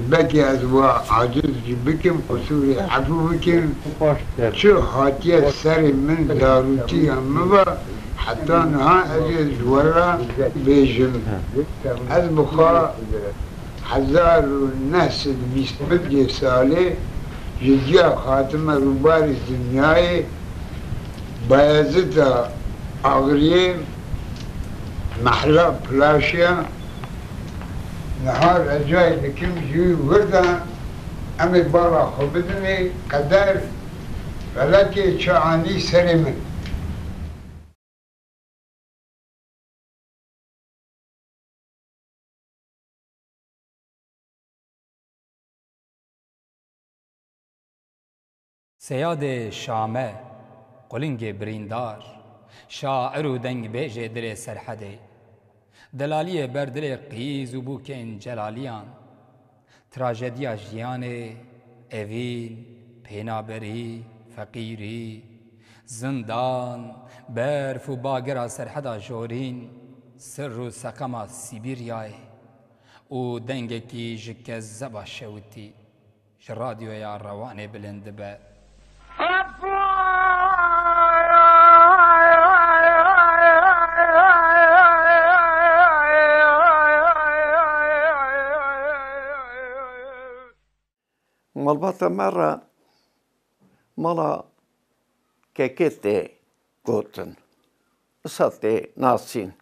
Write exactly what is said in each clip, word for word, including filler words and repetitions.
Belkî ez wa aciz jî bikim, qusûrê efû bikin. Çi hatiye serê min, zarûtiya min ve heta niha ez ê ji we re bêjim. Ez bi xwe hezar û neh sed bîst pêncê salê ji diya hatime rûbarê dinyayê, Bayezida Agriyê, Mehla Pilaşiya. Niha recayê dikim ji wî wir de em ê bala xwe bidinê qeder, felekê çi anî serê min. Seyadê şame, qulingê birîndar, şair û dengbêjê dilê Serhedê. Delaliyê ber dilê qîz û bûkên celaliyan. Trajediya jiyanê, evîn, pênaberî, feqîrî, zindan, berf û bagera Serheda jorîn, sir û seqema Sîbîryayê û dengekî ji kezeba şewitî ji radyoya Rewanê bilind dibe. Malbata me re mala kekê tê gotin. Wisa tê nasîn.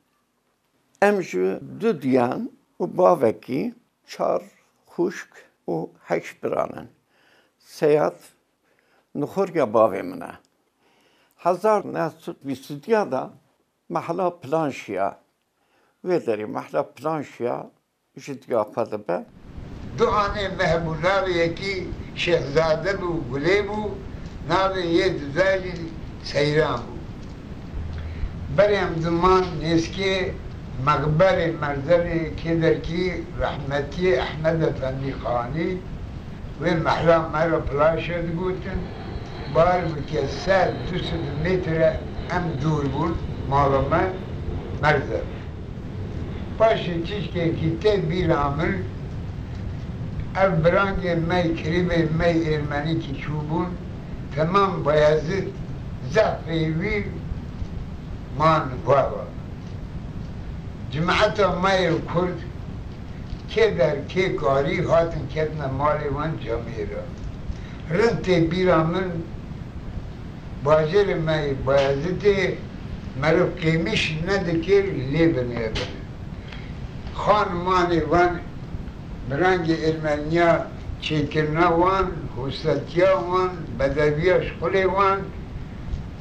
Em ji du diyan û bavekî, çar xwişk û heşt biran in. Seyad nixoriya bavê min e. Hezar neh sed bîst û diya de mehla Pilanşiya, wê derê mehla Pilanşiya ji diya xwe dibe. Du anê me hebû, navê yekî Şêxzade bû, Gulê bû, navê yê duda jî Seyran bû. Berê em diman nêzkê mexberê Merzerê kê derkî rehmetiyê Ehmed Efendî Xanî, wê mehla me re Pilaşe digotin. Bar bike sed du sed metre em dûr bûn, mala me Merzer. Paşê tiştekî tê bîra min, ev birangê me, kirîbê me êrmenî kî çûbûn, temam Bayezid zehfê wî man gava. Cemaeta me yê Kurd kê der kê karî hatin ketine malê wan camêra. Rind tê bîra min, bajêrê me yê Bayezidê meriv qêmîş nedikir lê binêrin. Xanimanê wan, birangê êrmeniya çêkirina wan, hostatiya wan, bedeviya şixulê wan,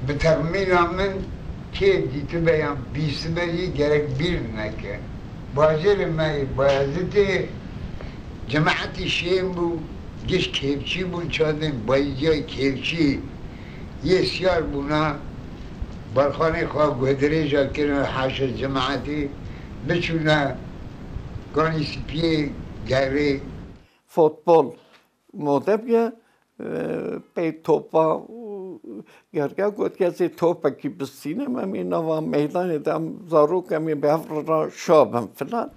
bi texmîna min kê dîtibe yan bîstibe jî gerek bîr neke. Bajêrê me yê Bayezidê cemaetî şên bû, giş kêfçî bûn, çandên Bayezîdiyayê kêfçî yê siyar bûna, balxanê xwe guhdirêja kirine haşa cemaetî, biçûne Ganî Spiyê gerê. Futbol mode bûye, pey topa gerge got, ez ê topekî bistînim, em ê nava meydanê de em zarok, em ê bi hev re şa bin filan.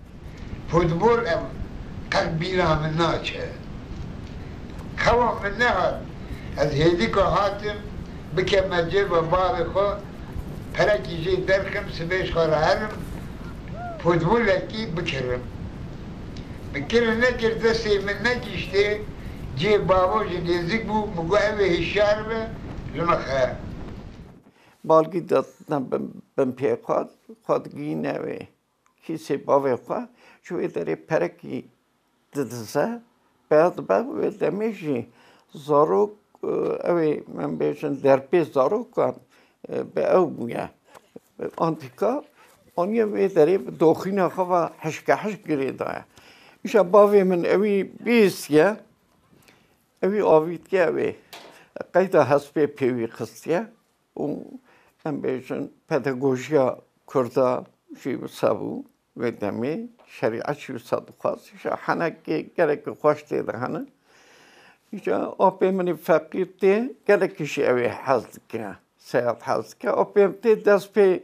Futbol ev qet bîra min naçe. Xewa min nehat. Ez hêdîka hatim, bikeme cêba bavê xwe, perekî jê derxim, sibê ji xwe re herim, futbolekî bikirim. Min kir nekir, destê min negihiştê, cihê bavo jî nêzik bû, min got, ew ê hişyar be, ji min xe. Balgî datine bin, bin pê xwe, xwe digihîne wê kîsê bavê xwe, ji wê derê perekî didize, peya dibe, wê demê jî zarok, ew ê, em bêjin, derpê zarokan, e, bi ew bûye. Antîka, aniye wê derê bi doxîna xwe ve hişkehişk girê daye. Îşa bavê min ewî bihîstiye, ewî avîtiye, ewê qeyda hespê pêwî xistiye û, em bêjin, pedagojiya kurda jî wisa bû. Wê demê şerîet jî wisa dixwest. Îşa henekê gelekî xweş tê de hene. Îşa apê min ê feqîr tê, gelekî jî ew ê hez dike. Seyad hez dike. Apê min tê dest pê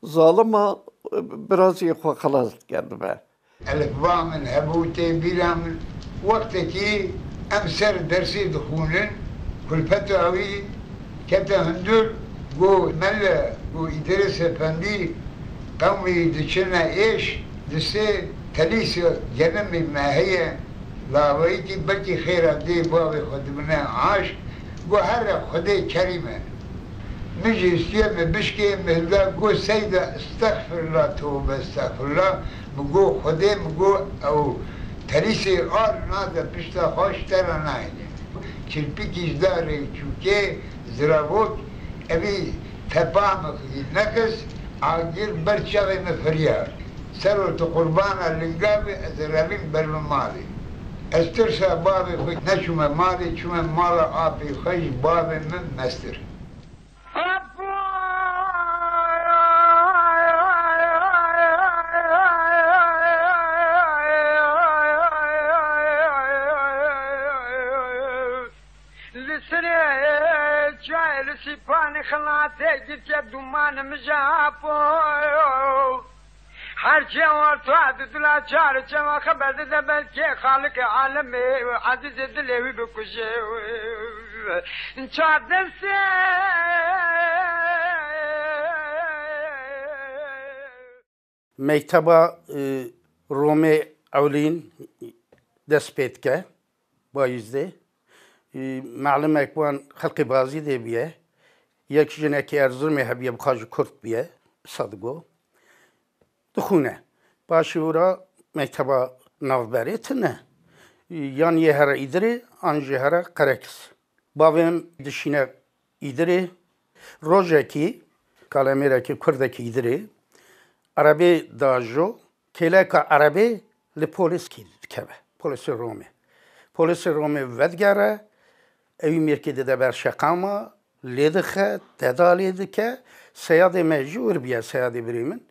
zalima birazê xwe xilas dike dibe. Elifba min hebû tê bîra min. Wextekî em ser dersê dixwînin, kulpeta wî kete hundir, got, Mele, got, Îdris Efendî, qewmî diçine êş, disê telîsê genimê me heye, laweyîkî belkî xêra dê bavê xwe dibine aş, got, Here Xwedê kerîm e. Min jî hîstiye min bişkê, min hilda got, Seyda, estexfirullah, tobe estexfirullah. Min got, Xwedê, min got, ew telîsê ar nade pişta xwe, ji te re nayêne. Çirpikî ji darê çûkê, ziravok, evî tepa min xwî neqis, agir ber çavê min firiya. Sero tu qurbana linga be, ez revîm ber min malê. Ez tirsa bavê xwe neçûme malê, çûme mala apê xwe ji bavê min mestir. Li sirê çayê li sîpanê xelatê girtiye dumanê min ji apo. Her çi orta di dila çar çewa xeber dide belkê Xalikê alemê ezîzê dilê wî bikuje. Çar destê. Mekteba, e, Romê Ewlîn dest pê dike, Bayîzdê. E, melimek wan xelkê Bazîdê bûye. Yek jinekî Erzirmê hebiye, bi xwe ji Kurd bûye, wisa digo. Dixwîne. Paşê wira mekteba navberê tune. Yan yê here Îdirê, an jî here Qerekis. Bavê min dişîne Îdirê. Rojekî, kalemêrekî kurdekî Îdirê, erebê da jo, kêleka erebê li polîskî dikeve, polîsê Romê. Polîsê Romê vedigere, ewî mêrkê dide ber şeqama, lê dixe, teda lê dike. Seyadê me jî wir bûye, seyadê birê min.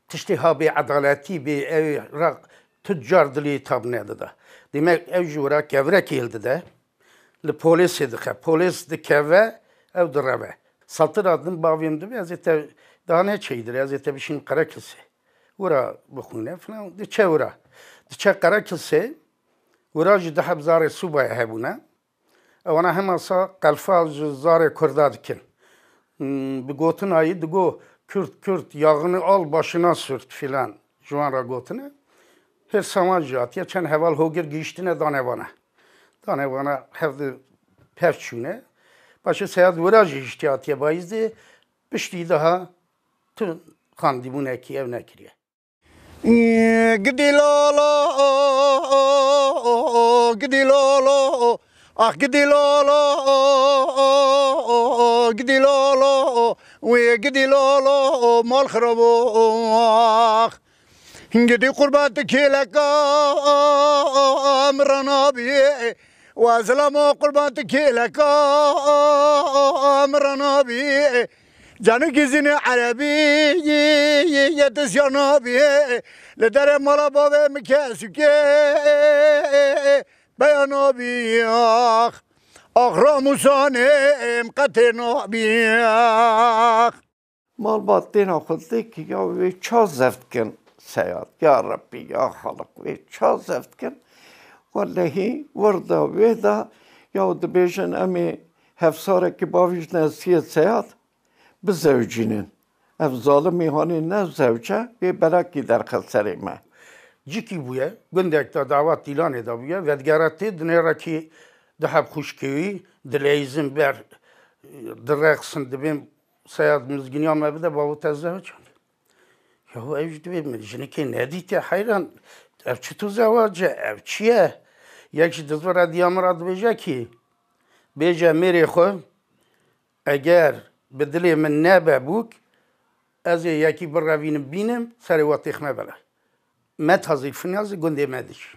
Tiştê ha bê edaletî bê, ew ra tu car dilê tab nedida. Demek ew jî wira kevrekê hildide. Li polêsê dixe. Polês dikeve, ew direve. Satira din bavê min dibe, ez ê te daha neçe Îdirê, ez ê te bişînim Qerekilsê. Wira bixwîne filan, diçe wira. Diçe Qerekilsê, wira jî du heb zarê sûbayê hebûne. Ewana hema sa qelfa ji zarê kurda dikin. Hmm, bi gotina yî digo, Kürt, Kürt, yağını al başına sürt filan. Ji wan re gotine. Hêrsa wan jî hatiye, çend heval hogir gihîştine dane vana. Dane vana hevdi pevçûne. Paşê Seyad wira jî hiştiye hatiye Bayîzdê, piştî daha tu xandîbûnekî ew nekiriye. Gidî lolo, gidî lolo, ax gidî lolo, gidî lolo, wê gidî lolo, mal xirabo, ax. Gidî qurban tu kêleka min re nabî, wa zilamo qurban tu kêleka min re nabî. Canûkî zînê erebî yê tisiya nabî. Li derê mala bavê min kesûkê beya nabî. Ax, ax Ramûsanê min qetê nabî. Ax. Malbat têna xwe didê ki ya wê ça zeft kin Seyad. Ya Rebbî, ya Xaliq, wê ça zeft kin. Wellehî wir da wê da ya dibêjin em ê hevsarekî bavîjne siyê Seyad bizewicînin. Ev zalimî hanê ne zewce, wê belakî derxe serê me. Cikî bûye, gundek de dawa Tîlanê de bûye, vedgere tê dinêrekî diheb xwişkê wî dileyîzin ber, direqsin, dibên Seyad mizginiya me bide, bavo te zewicand. Ya ev jî dibê min jinikê nedîte, heyran, ev çito zewac e, ev çi ye? Yek ji dizvira diya min re dibêje kî, bêje mêrê xwe, eger bi dilê min nebe bûk, ez ê yekî birevînim bînim, serê we têxme bele. Meta Zilfînazê gundê me dikî.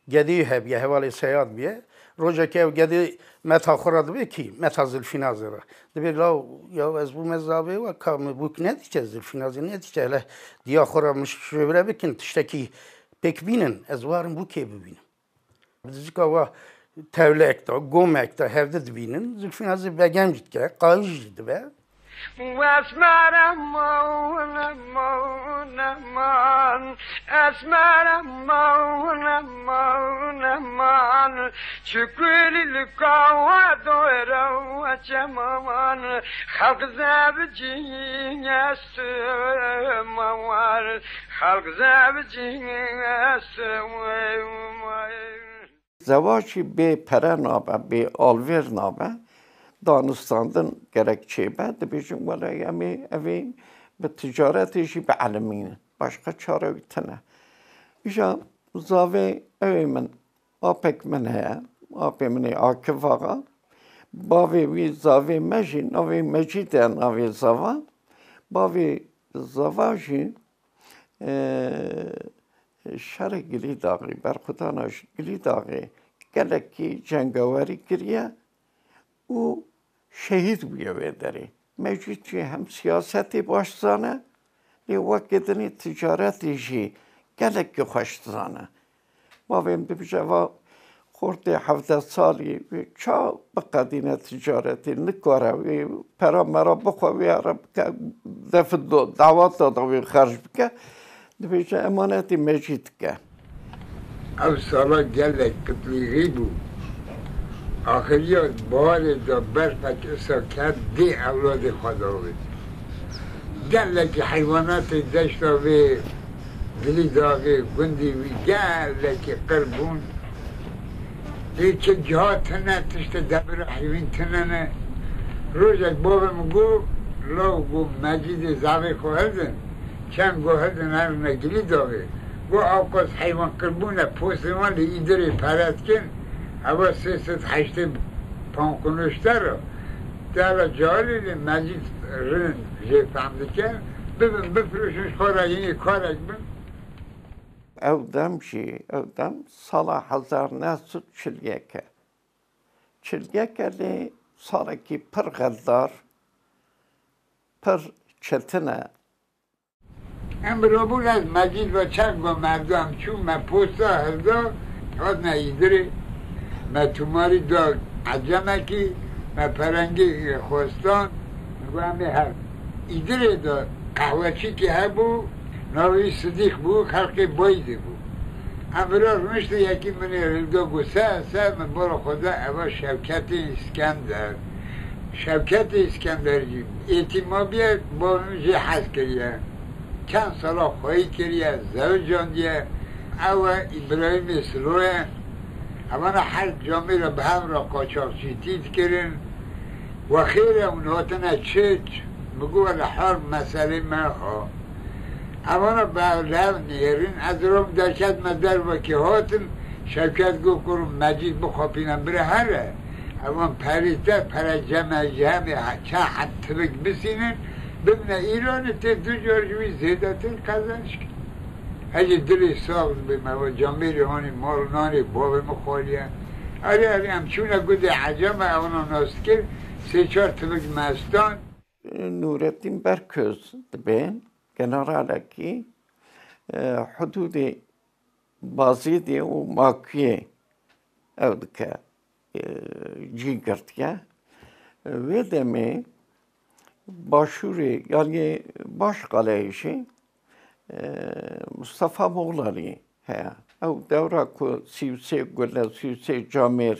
Gedê wî hebiye, hevalê Seyad bûye. Rojekê ew gedê meta xwe re dibe kî, meta Zilfînazê re. Dibê, law, ya ez bûme zavê we, ka min bûk nedîte, Zilfînazê nedîte, hele diya xwe re min şêwre bikin, tiştekî pêk bînin, ez warim bûkê bibînim. Dizika wa tewlek de, gomek de hevdi dibînin, Zilfînazê begem jî dike, qayîş jî dibe. Esmer aman, aman, aman. Esmer aman, aman, aman. Çi kulîlka we dore we çeman. Xelq zevcî esmer. Xelq zevcî esmer. Zewacî bê pere nabe, bê alvêr nabe, danistandin gerek çêbe, dibêjin, wele em ê, ev ê bi ticaretê jî bielimînin. Başqa çare wî tine. Îja zavê ew ê min, apek min heye, apê min ê Akif Axa, bavê wî zavê me jî, navê Mecîd e navê zava, bavê zava jî, e, şerê Gilîdaxê, berxwedana Gilîdaxê gelekî cengawerî kiriye û şehîd bûye wê derê. Mecîd jî hem siyasetê baş dizane, lê wekî dinê ticaretê jî gelekî xweş dizane. Bavê min dibêje, va xortê hevdeh salî wê ça biqedîne ticaretê, nikare wê pera mera bixwe, wê re bike, def do-, dawata da wê xerc bike. Dibêje, emanetê Mecîd dike. Ew sala gelek qitlîxî bû. Axiriya baharê de berfek isa ket dê ewladê xwe davêt. Gelekî heywanatê deşta vê Gilîdaxê gundê wî gelekî qir bûn. Lê çi giha tune, tiştê debira heyvîn tune ne. Rojek bavê min got, law got, Mecîdê zavê xwe hildin. Çend got hildin herine Gilîdaxê. Got, ewqas heywan qir bûne, postê wan li Îdirê pere dikin. Ewa sê sed heştê panc kunoşte re. Dela carê lê Mecîd rind jê fehm dike. Bibin, bifiroşin, ji xwe re yê karek bin. Ew dem jî, ew dem sala hezar neh sed çil yek e. Çil yek e lê salekî pir xeldar, pir çetin e. Em rabûn ez Mecîd ve çend got merda em çû, me posta hilda, hatine Îdirê, me tûmarî da ecemekî, me perengê xwestan, got em ê her. Îdirê de qehweçîkê hebû, navê wî Sidîq bû, xelkê Baydê bû. Em vira rûniştin, yekî min ê hilda got, se, se, min bala xwe da, eva Şevketê Îskender. Şevketê Îskender jî êtîma bûye, bavê min jê hez kiriye. Çend sala xweyî kiriye, zewicandiye. Ew e Îbrahîmê Silo ye. Evana her camê re bi hev re qaçaxçîtî dikirin. We xêr e, hûn hatine çi? Min got, wele her meselê me ha. Evana bi hev li hev nêrîn. Ez rom derket me dervekê hatim. Şevket got, kurim Mecîd bixapîne bire here. Evan perî te, pere cem e ji hemê he-, çend heb tivik bisînin, bibine Îranê, tê du car ji wî zêdetir qezenç kir. Ez jî dilê sax dibêm, eva camêrê hanê mal nanê bavê min xwariye. Erê, erê, em çûne gundê Ecem e, evana nas dikir, sê çar tivik me stan. Nurettin Berköz dibe generalekî, e, hudûdê Bazîdê û Makuyê ew dike, e, cî girtiye. Wê demê başûrê, yanî Başqaleyê jî, e, Mustafa Moğlanî heye. Ew dewra ku sî û sê gule, sî û sê camêr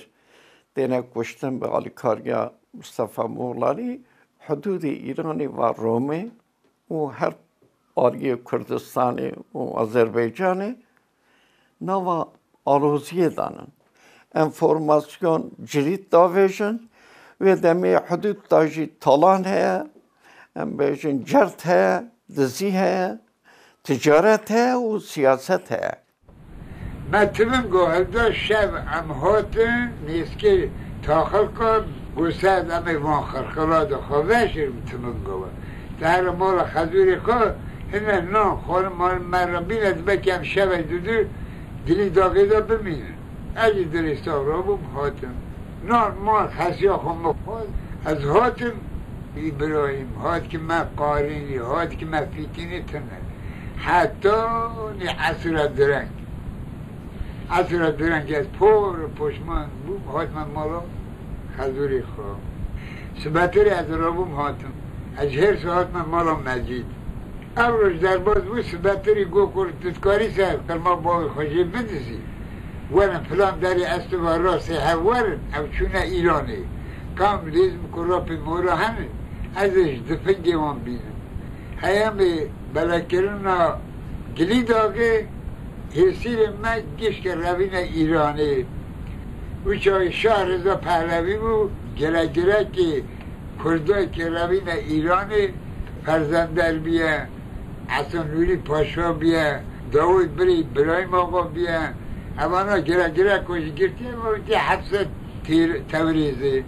têne kuştin bi alîkariya Mustafa Moğlanî, hudûdê Îranê va Romê û her aliyê Kurdistanê û Azerbaycanê nava aloziyê danin. Enformasyon, cilît davêjin, wê demê hudûd da jî talan heye, em bêjin cert heye, dizî heye, ticaret heye û siyaset heye. Me tivingo hilda şev em hatin nêzkê taxilka, got se em ê van xirxila de xwe veşêrin tivingo we. Te here mala xezûrê xwe hine nan xwarin me re bîne, dibê ke em şevek didu Gilîdaxê de bimînin. Ez jî dilê sax rabûm, hatim. Nan man xesiya xwe min xwest, ez hatim, Îbrahîm, hat ki me qarînî, hat ki me fîtînî tune. Heta nê esra direng. Esra direng ez por poşman bûm, hatime mala xezûrê xwe. Sibetirê ez rabûm hatim. Ez ji Hêrs hatime mala Mecîd. Ev roj derbas bû, sibetirî got, "Kur tu dikarî ser qirma bavê xwe jê bidizî, werin filan derê ez tu ve rastê hev werin." Ew çûne Îranê. Kam lêzim ku rapê mora henin, ez ê ji difingê wan bînim. Heyamê belekirina Gilîdagê hêsîrên me gişkê revîne Îranê. Û çaxê Şah Reza Pehlevî bû, giregirekê Kurdakê revîne Îranê, Ferzender biye, Hesen Nûrî Paşa biye, Dawid birê Îbrahîm Axa biye. Evana giregireko ji girtiye ve witî heft sed têr-, Tewrêzê.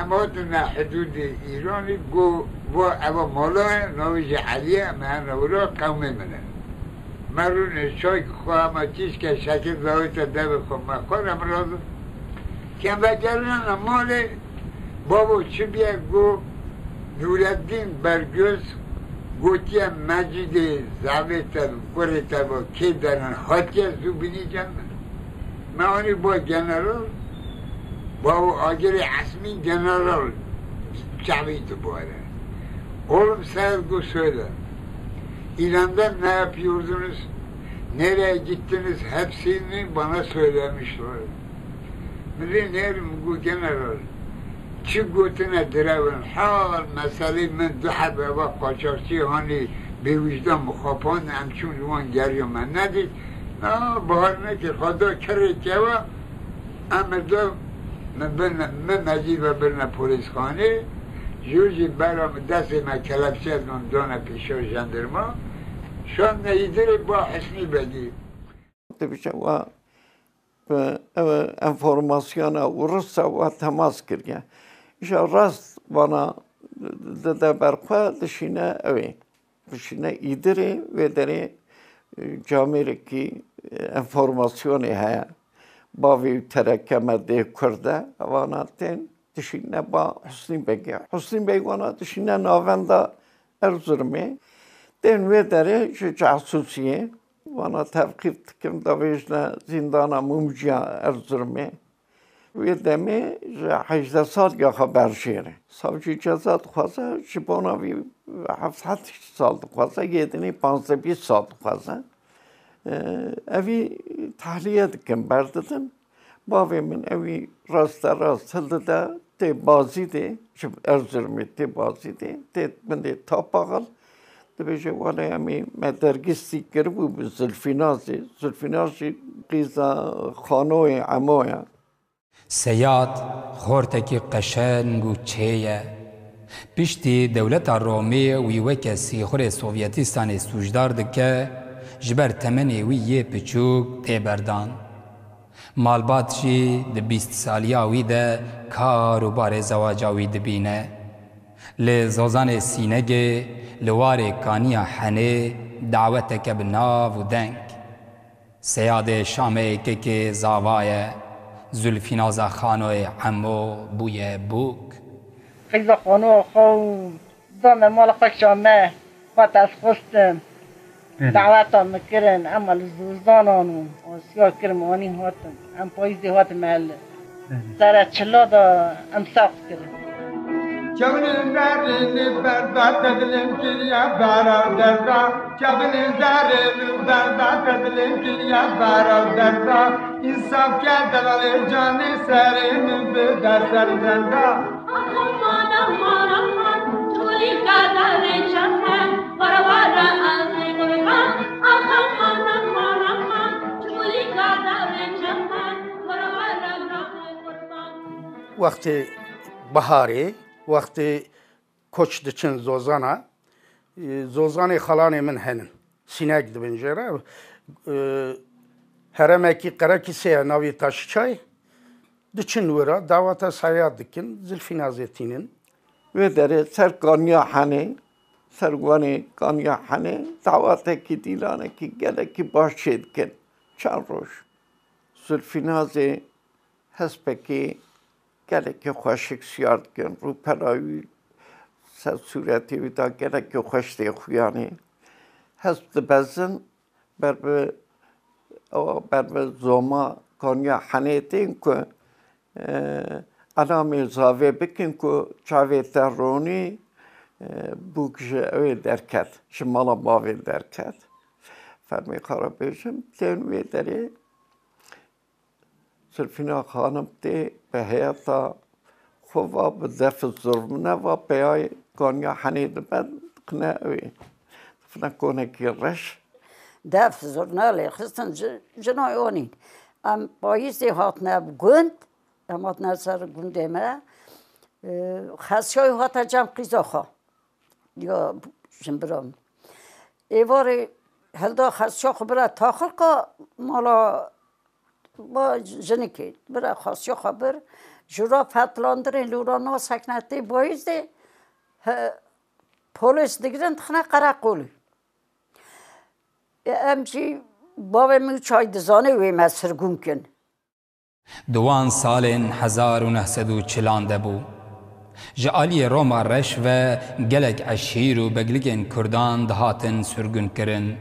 Em hatine hidûdê Îranê, got, "Va eva mala ye, navê jê Elî ye, em hene wira, qewmê min e." Me rûnê çayk xwe, me tîşke şekil dawête devê xwe, me xwe re mirazin. Kem vegeriyane malê, bavo çi biye, got, Nûreddîn Bergöz gotiye, "Mecîdê zavê te, kurê te va kê derin hatiye zû binî cem min." Me anî bo general, bavo agirê Esmî general çavî dibare. Oğlum, sen got söyle. İran'da ne yapıyordunuz? Nereye gittiniz? Hepsini bana söylemişler. Milli nerim gu general. Çi gotine direvin hal, meselê min du heb eva qaçaxçî hanî bêwijdan mixapan, em çûn li wan geriya me nedît. Na, bahar nekir, xwe da kirê kewa, em li da, min bin, min mecî ve birine polîsxanê, jû jî bera min destê me kelepçe dan, dane pêşa jandarma, şandine Îdirê ba Husnî Begî. Dibêje wa, e, ev enformasyona û risa wa temas kiriye. Îşa rast vana dide ber xwe, dişîne ewê. Dişîne Îdirê, wê derê, e, camêrekî, e, enformasyonê heye. Bavê wî tereke me dê Kurd e, evana tên dişîne ba Husnî Begê. Husnî Beg wana dişîne navenda Erzurumê. Tên wê derê ji casusiyê, wana tevqîf dikin, davêjine zîndana Mumciya Erzurumê. Wê demê ji hejdeh saliya xwe berjêre. Savcî ceza dixwaze, ji bona vî heft sed sal dixwaze, yê dinê panzdeh bîst sal dixwaze. Ee, evî tahliye dikin, berdidin. Bavê min ewî rasterast hildide, tê Bazîdê, ji Erzurumê tê Bazîdê, tê bindê Tapaxil. Dibêje, wele em ê me dergîstî kiribû bi Zilfînazê. Zilfînaz jî qîza Xanoyê Emo ye. Seyad xortekî qeşeng û çê ye. Piştî dewleta Romê wî weke sîxurê Sovyetistanê sûcdar dike, ji ber temenê wî yê piçûk tê berdan. Malbat jî di bîst saliya wî de kar û barê zewaca wî dibîne. Li Zozanê Sînegê, li warê Kaniya Henê daweteke bi nav û deng. Seyadê Şamê kekê zava ye, Zulfînaza Xanoyê Emo bûye bûk. Qîza Xanoya xwe û da me mala xwe şame, xwe te ez xwestim. Belê. Daweta min kirin, ema li Zozanan û Asya kirim, anî hatin. Em payîzê hatin mehelle. Belê. Sere çila da em sewq kirin. Çewlin derê li berda te dilim kiriye bara derda. Çewlin derê li berda te dilim kiriye bara derda. Însaf ke delalê canê serê min bide ser zenda. Aman, aman, aman, çolîka derê çemen, were were ez ê qurban. Aman, aman, aman, çolîka derê çemen, were were ez ê qurban. Wextê biharê, wextê koç diçin Zozana, e, Zozanê xalanê min henin. Sînek dibin jê re. E, heremekî qerekî sê ye, navê Taşçay. Diçin wira, daweta Seyad dikin, Zilfînazê tînin. Wê derê ser Kaniya Henê, ser wanê Kaniya Henê, dawatekî dîlanekî gelekî baş çê dikin. Çend roj. Zilfînazê hespekî gelekî xweşik siyar dikin. Rûpela wî ser sûretê wî de gelekî xweş tê xuyanê. Hesp dibezin, ber bi, ewa ber bi zoma Kaniya Henê tên ku, e, elamê zavê bikin ku çavê te ronî, Bûk ji ewê derket, ji mala bavê derket. Fermê xwe re bêjim, tên wê derê Zilfîna xanim tê bi heyeta xwe va bi def zurmine va peyayê kaniya henê dibe dixine ewê. Dixine konekî reş. Def zurna lê xistin ji-, jina yonî. Em payîzê hatine gund, em hatine ser gundê me. Xesiyayê hate cem qîza xwe. Ya jimbira min. Êvarê hilda xesiya xwe bira taxirka mala ba jinikê. Bira xesiya xwe bir. Ji ra fetlandirê lûra nasekne tê bayîzê, he, polîs digirin dixine qereqolî. E, em jî bavê min û çay dizanê wê me sirgûn kin. Di wan salên hezar û neh sed û çilan de bû. Ji aliyê Roma reş ve gelek eşîr û begligên Kurdan dihatin sirgûnkirin.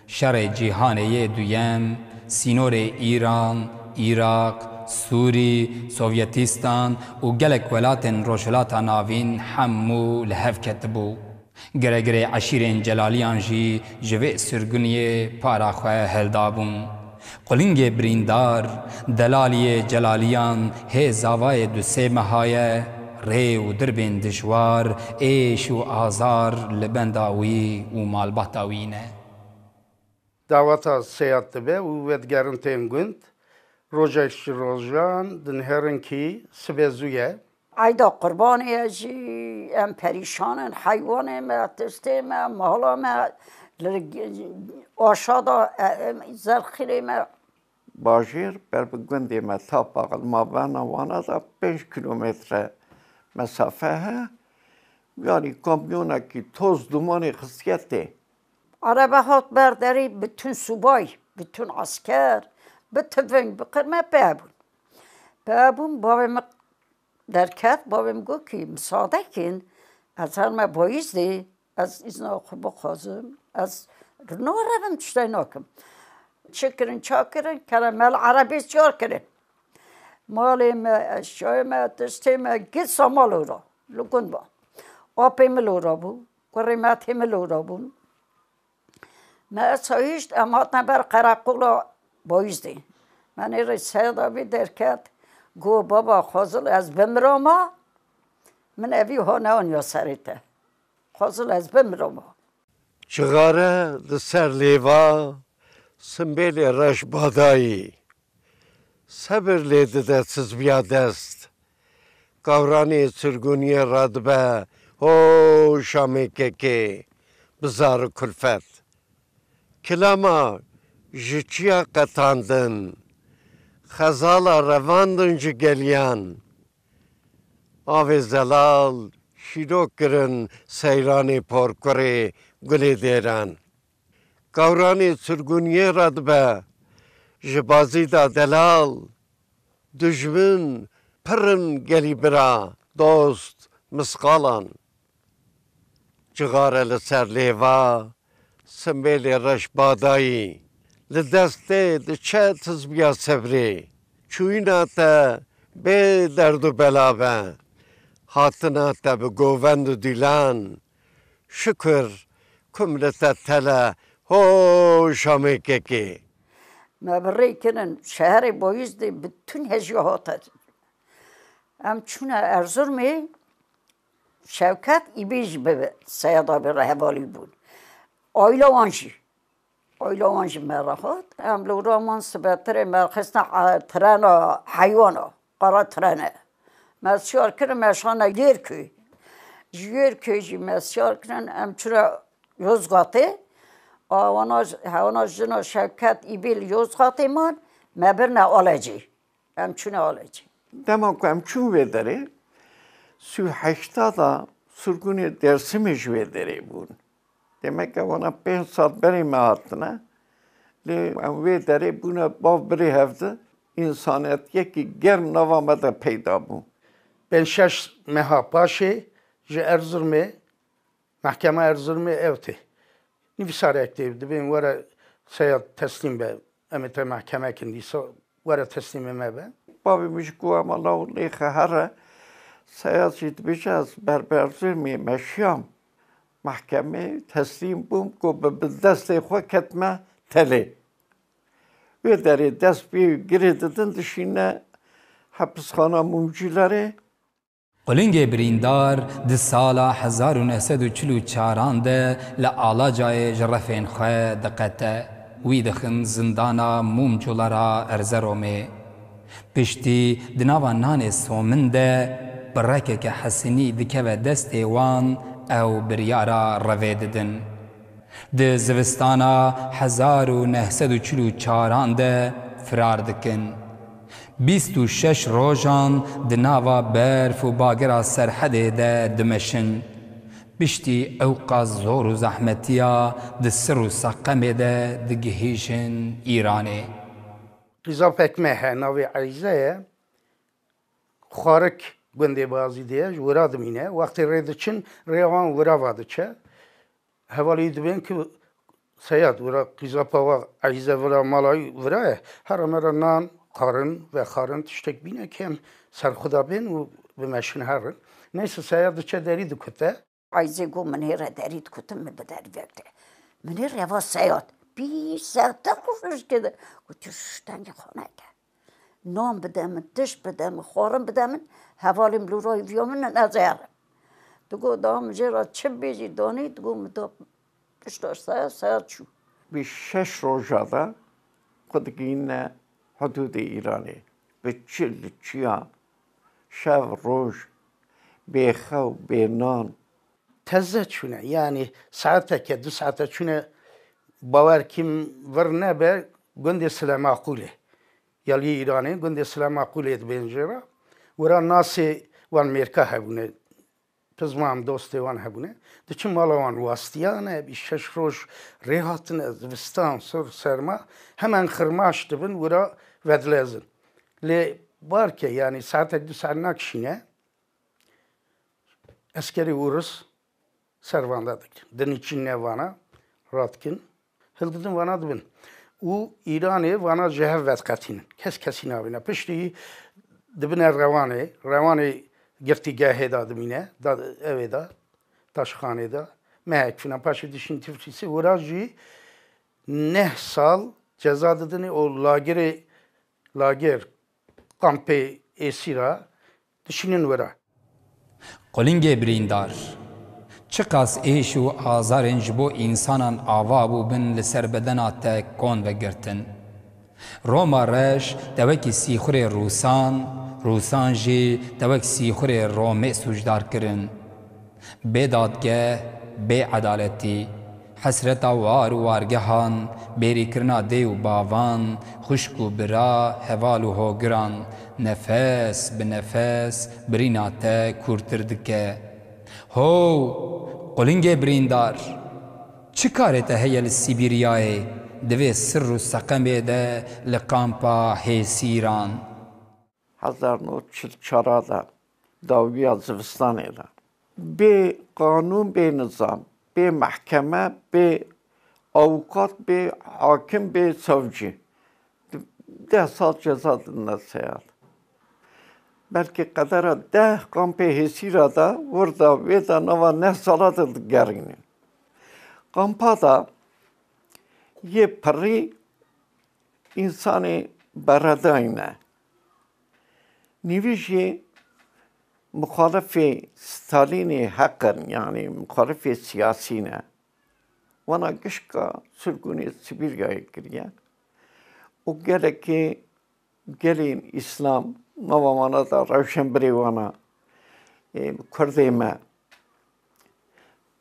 Şerê Cîhanê yê Duyem, sînorê Îran, Îraq, Sûrî, Sovyetîstan û gelek welatên Rojhilata Navîn hemû li hev ketibû. Giregirê eşîrên Celaliyan jî ji vê sirguniyê para xwe heldabûn. Qulingê birîndar, delaliyê Celaliyan hê zavayê du sê meha ye, rê û dirbên dijwar, êş û azar li benda wî û malbata wî ne. Daweta Seyad dibe û vedigerin tên gund. Rojek ji rojan dinherin kî sibê zû ye. Eyda Qurbanê ye jî em perîşan in, heywanê me, tiştê me, mala me li aşa da, e, e, zerxîrê me. Bajêr ber bi gundê me Tapax li mabena wana de pênc kîlometre mesafe heye. Yanî kamyonekî toz dumanê xistiye tê. Erebe hat ber derî, bütün subay, bütün esker, bi tiving, bi qirme pê bûn. Pê bûn, bavê min derket, bavê min got kî, misade kin, ez herme bayîzdê, ez îzna xwe bixwazim, ez rino revim tiştê nakim. Çi kirin, ça kirin, kere me li erebê çar kirin. Malê me, eşyayê me, tiştê me, gît samal ora, li gund ba. Apê min li ora bû. Kurê me tê min lora bûn. Me ez hişt, em hatine ber qereqola Boyîzdê. Me nêrê Seyda vî derket, got, baba, xwezil ez bimrama, min evî ha neaniya serê te. Xwezil ez bimrama. Cixare li ser lêva, simbêlê reş badayî. Sebir lê dide tizbiya dest. Gawranê sirguniyê radibe, ho şamê kekê, bi zar û kulfet. Kilama ji çiya qetandin, xezala revandin ji geliyan. Avê zelal şîrok kirin seyranê porkurê gulê dêran. Gawranê sirguniyê radibe, ji bazî da delal, dijmin pir in gelî bira, dost misqalan. Cixare li ser lêva, simbêlê reş badayî, li destê diçe tizbiya sebrê. Çûyîna te bê derd û bela be, hatina te bi govend û dîlan, Şukur ku milete tele ho şamê kekê. Me bi rê kirin şeherê Boyîzdê bi tun hejiya hate. Em çûne Erzurmê, Şewket Îbî jî bi Seyad Abî re hevalî bûn. Aîla wan jî. Aîla wan jî me re hat. Em li wira man sibetirê me xistine, e, trena heywana. Qara trene. Me siyar kirin, me şane Gêrköy. Ji Gêrköy jî me siyar kirin, em çûne Yozgatê. A wana, hewana jina Şevket Îbî li Yozgatê man, me birine Alecê. Em çûne Alecê. Dema ku em çûn vê derê, sî û heşta da sirgûnê Dêrsimê ji wê derê bûn. Demek e wana pênc sal berê me hatine. Lê em wê derê bûne bav birê hevdi. Însaniyetiyekî germ nava me de peyda bû. Pênc şeş meha paşê ji Erzurmê, mehkema Erzurmê ew tê. Nivîsarek tê, dibên were seya teslîm be. Em ê te mehkeme kin dîsa. Were teslîmê me be. Bavê min jî got, ema law lêxe here, Seyad jî dibêje, ez berberzûmê meşiyam mehkemê, teslîm bûm ku bi, bi destê xwe ketime telê. Wê derê dest pê girê didin, dişîne hepisxana Mûmcûlerê. Qulingê birîndar di sala hezar û neh sed û çil û çaran de li Alacayê ji refên xwe diqete. Wî dixin zindana Mûmcûlera Erzeromê. Piştî di nava nanê somin de bi rekeke hesinî dikeve destê wan, ew biryara revê didin. Di zivistana hezar û neh sed û çil û çaran de firar dikin. Bîst û şeş rojan di nava berf û bagera Serhedê de dimeşin. Piştî ewqas zor û zehmetiya di Sir û Seqemê de digihîjin Îranê. Qîza pekme he, navê Eyze ye. Xwarik gundê Bazîdê ye, ji wira dimîne. Wextê rê diçin, rêya wan wira va diçe. Hevalî dibên ki Seyad, wira qîza pawa Eyze vira mala wî vira ye. Here me re nan, xwarin, vexwarin, tiştek bîne ki em serxuda bên û bimeşin herin. Neyse Seyad diçe derî dikute. Eyzê got, min hê re derî dikutin, min bi derî vekte. Min hê re va Seyad. Bîst saet te xwe fişkê de. Got, tu şiş tengê xaneke. Nan bide min, tişt bide min, xwarin bide min, hevalê min li rayî viya min, ez ê herim. Digot, daha min jê re çi bêjî danî, digot, min da pişta saya, saya çû. Bi şeş roja de xwe digihîne hudûdê Îranê. Bi çi li çiya, şev, roj, bê xew, bê nan. Teze çûne, yanî saeteke, du saete çûne, bawer kî vir nebe, gundê Silemaqûlê. Yaliyê Îranê, gundê Silemaqûlê dibên jê re. Wira nasê wan mêrka hebûne, pizma em dostê wan hebûne. Diçin mala wan wastiyane, bî şeş roj rê hatine, zivistan, sor, serma, hemen xirmaş dibin, wira vedilezin. Lê barke, yanî saetek du saet nakişîne, eskerê Ûris ser vanda dikin. Dinî çînine vana, radikin. Hildidin vana dibin. Û Îranê vana ji hev vediqetînin. Kes kesî nabîne. Piştî dibine rewanê. Rewanê girtîgehê de dimîne. Da, evê de, taşxanê de. Mehek filan. Paşê dişîn Tiflîsê. Wira jî neh sal ceza didinê û lagirê, lagir, kampê êsîra dişînin wira. Qulingê birîndar, çiqas êş û azarên ji bo însanan ava bûbin li ser bedena te kon ve girtin. Roma reş te wekî sîxurê rûsan, rûsan jî te wek sîxurê Romê sûcdar kirin. Bê dadgeh, bê edaletî, hesreta war û wargehan, bêrîkirina dê û bavan, xwişk û bira, heval û hogiran, nefes bi nefes birîna te kûrtir dike. Ho! Qulingê birîndar! Çi karê te heye li Sîbîryayê, di vê sir û seqemê de li kampa hêsîran? Hezar nod çil çar de dawiya zivistanê de. Bê qanûn, bê nizam, bê mehkeme, bê awukat, bê hakim, bê savcî. Deh sal ceza didine Seyad. Belkî qedera deh kampê hêsîra de, wir de, wê de nava neh sala de digerîne. Kampa de yê pirî însanê beredayî ne. Nîvî jî muxalifê Stalînê heq in, yanî muxalifê siyasî ne. Wana gişka sirgûnê Sibîryayê kiriye û gelekê gelên Îslam, nava wana de rewşenbirê wana, ê, Kurdê me,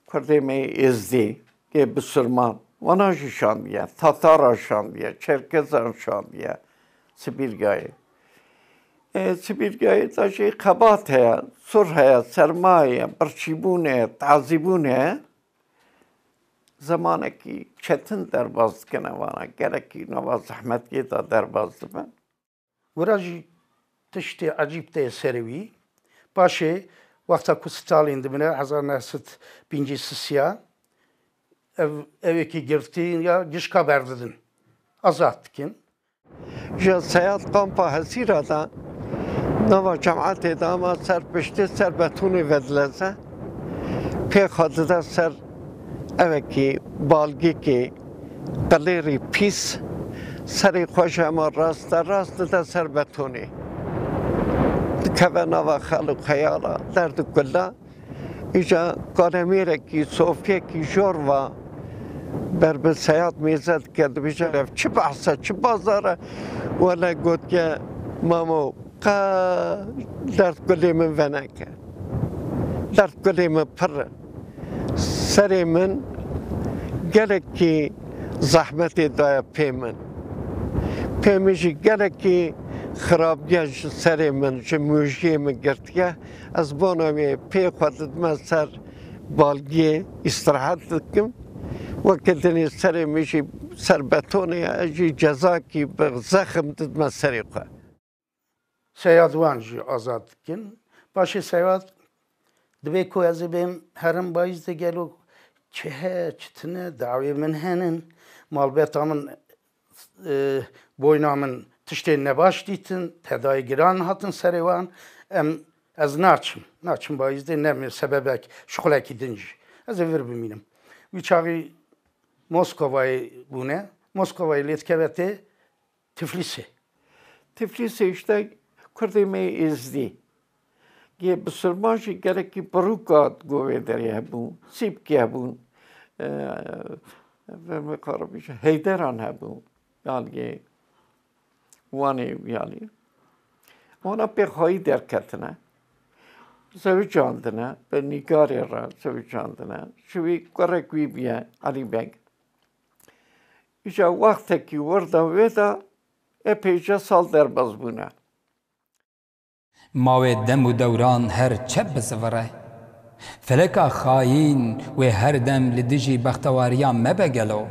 Kurdê me yê Êzdî, yê Bisilman, wana jî şandiye, Tatara şandiye, Çerkezan şandiye Sibîryayê. Ê, Sibîryayê de jî xebat heye, sur heye, serma heye, birçîbûn heye, tazîbûn heye. Zemanekî çetin derbas dikine wana, gelekî nava zehmetiyê de derbas dibin. Wira jî tiştê ecîb tê serê wî. Paşê wexta ku Stalin dimire hezar neh sed pêncî sisiya, ev, evekî girtî ya gişka berdidin. Azad dikin. Ji Seyad kampa hesîra de Nava cemaetê de ama ser piştî ser betonê vedileze. Pê xwe dide ser evekî balgîkê qilêrî pîs. Serê xwe ji hema rast de rast dide ser betonê. Dikeve nava xel û xeyala, derdikule. Îca kalemêrekî, sofyekî jor va ber bi Seyad mêze dike, dibêje, ev çi behs e, çi bazar e? Wele gotiye, mamo, qe derdkulê min veneke. Derdkulê min pir e. Serê min gelekî zehmetê daye pê min. Pê min jî gelekî xirabiya ji serê min, ji mûjiyê min girtiye. Ez bona wê pê xwe didime ser balgiyê, îstirahet dikim. Weke dinê serê min jî ser betonê ye, ez jî cezakî bi zexm didime serê xwe. Seyad wan jî azad dikin. Paşê Seyad dibê ku ez ê bêm herim bayîz de gelo çi heye, çi tune, dawê min henin, malbeta min, e, boyna min tiştên nebaş dîtin, tedayê giran hatin serê wan, em, ez naçim, naçim bayîz de, ne min sebebek, şixulekî din jî. Ez ê vir bimînim. Wî çaxî Moskovayê bûne, Moskovayê lê dikeve tê Tiflîsê. Tiflîsê işte kurdê me yê êzdî. Yê bisilman jî gelekî birûka go vê derê hebûn, sîpkî hebûn, e, vê me xarabî jî heyderan hebûn. Yanî wanê yanî. Wana pê xwayî derketine. Zewicandine, bi nîgarê re zewicandine. Ji wî kurek wî bûye Elî Beg. Îca wextekî wir de wê de epeyce sal derbas bûne. Ma wê dem û dewran her çep bizivire. Feleka xayîn wê her dem li dijî bextewariya me be gelo?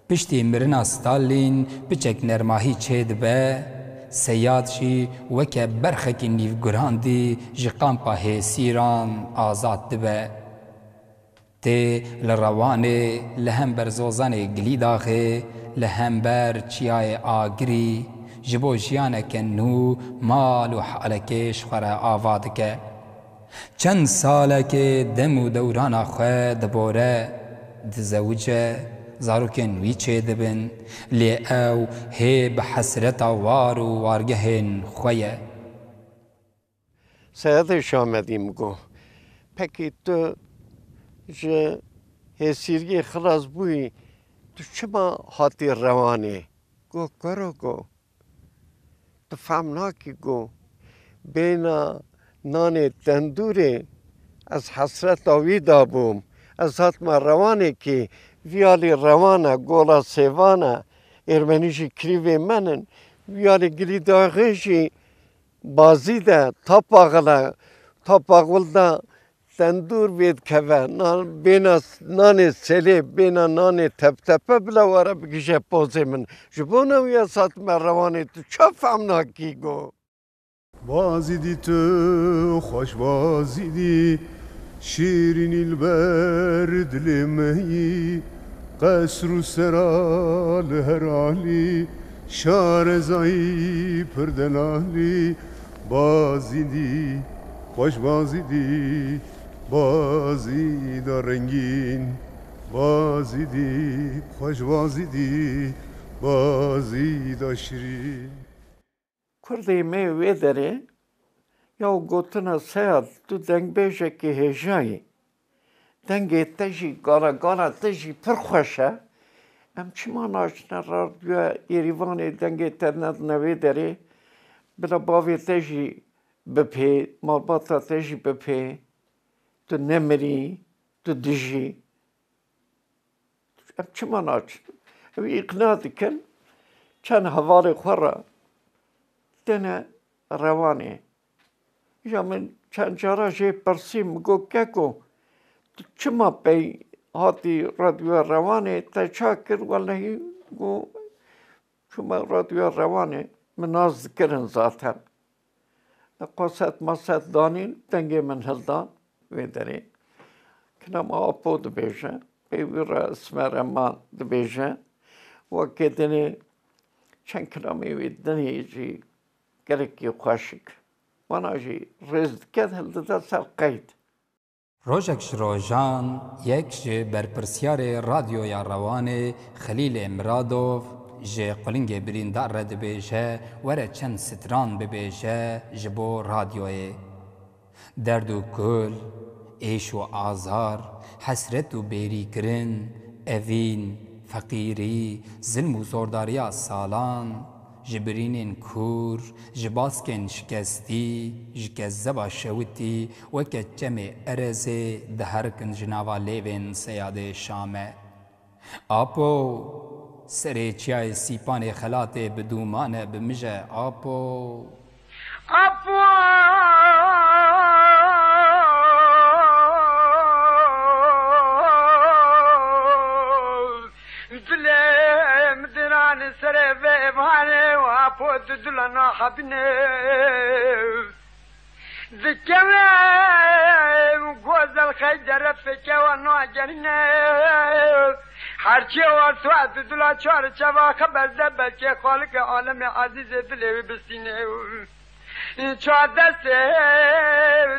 Piştî mirina Stalin piçek nermahî çêdibe, Seyad jî weke berxekî nîvgurandî ji kampa hêsîran azad dibe. Tê li Rewanê, li hember Zozanê Gilîdaxê, li hember Çiyayê Agirî ji bo jiyaneke nû mal û healekê ji xwe re ava dike. Çend salekê dem û dewrana xwe dibore, dizewice, zarokên wî çêdibin, lê ew hê bi hesreta war û wargehên xwe ye. Seyadê Şamedî min got, pekî tu ji hêsîriyê xilas bûyî, tu çima hatî Rewanê? Got, kuro got, tu fehm nakî got, bêhna nanê tendûrê ez hesreta wî dabûm. Ez hatime Rewanê kî vî alî Rewan e, gola Sêvan e, Êrmenî jî kirîvê min in. Vî alî Gilîdaxê jî Bazî de, Tapaxil e, Tapaxil de tendûr vê dikeve, nan, bêhna nanê selê, bêhna nanê teptepe bila were bigihîje pozê min. Ji bona wî ez hatime Rewanê, tu ça fehm nakî got. Bazîdî tu xweş Bazîdî, şîrînî li ber dilê me yî, qesr û sera li her alî, şarezayî pir delalî. Bazîdî, xweş Bazîdî, Bazîda rengîn, Bazîdî, xweş Bazîdî, Bazîda şirîn. Kurdê me wê derê ya gotina Seyad, tu dengbêjekî hêja yî. Dengê te jî, gala gala te jî pir xweş e. Em çima naçine radyoya Êrîvanê dengê te nedine wê derê? Bila bavê te jî bipê, malbata te jî bipê. Tu nemirî, tu dijî. Em çima naçin? Ew îqna dikin, çend hevalê xwe re têne Rewanê. Ya min çend cara jê pirsî, min got, keko, tu çima pey hatî radyoya Rewanê, te ça kir? Welehî got, çûme radyoya Rewanê, min nas dikirin zaten. Qaset maset danîn, dengê min hilda wê derê. Kilama Apo dibêje, pey wî re Esmer Eman dibêje. Wekê dinê çend kilamê wî dinê jî gelekî xweşik. Wana jî rêz dike, hildide ser qeyd. Rojek ji rojan yek ji berpirsiyarê Radyoya Rewanê Xelîlê Miradov ji qulingê birîndar re dibêje, were çend stran bibêje ji bo radyoyê. Derd û kul, êş û azar, hesret û bêrîkirin, evîn, feqîrî, zilm û zordariya salan, ji birînên kûr, ji baskên şikestî, ji kezzeba şewitî weke çemê erezê diherikin ji nava lêvên Seyadê Şame. Apo! Serê çiyayê Sîpanê xelatê bi dûman e, bi mij e, Apo! Apo! Dilê min diranê serê vê evanê û Apo dudula nahebine. Dikeve gozel xeydere fêke wa nagerîne. Herçê wa tu dudula çarçeva xeber de belkê xalike alemê ezîzê dilê wî bistîne. Çar destê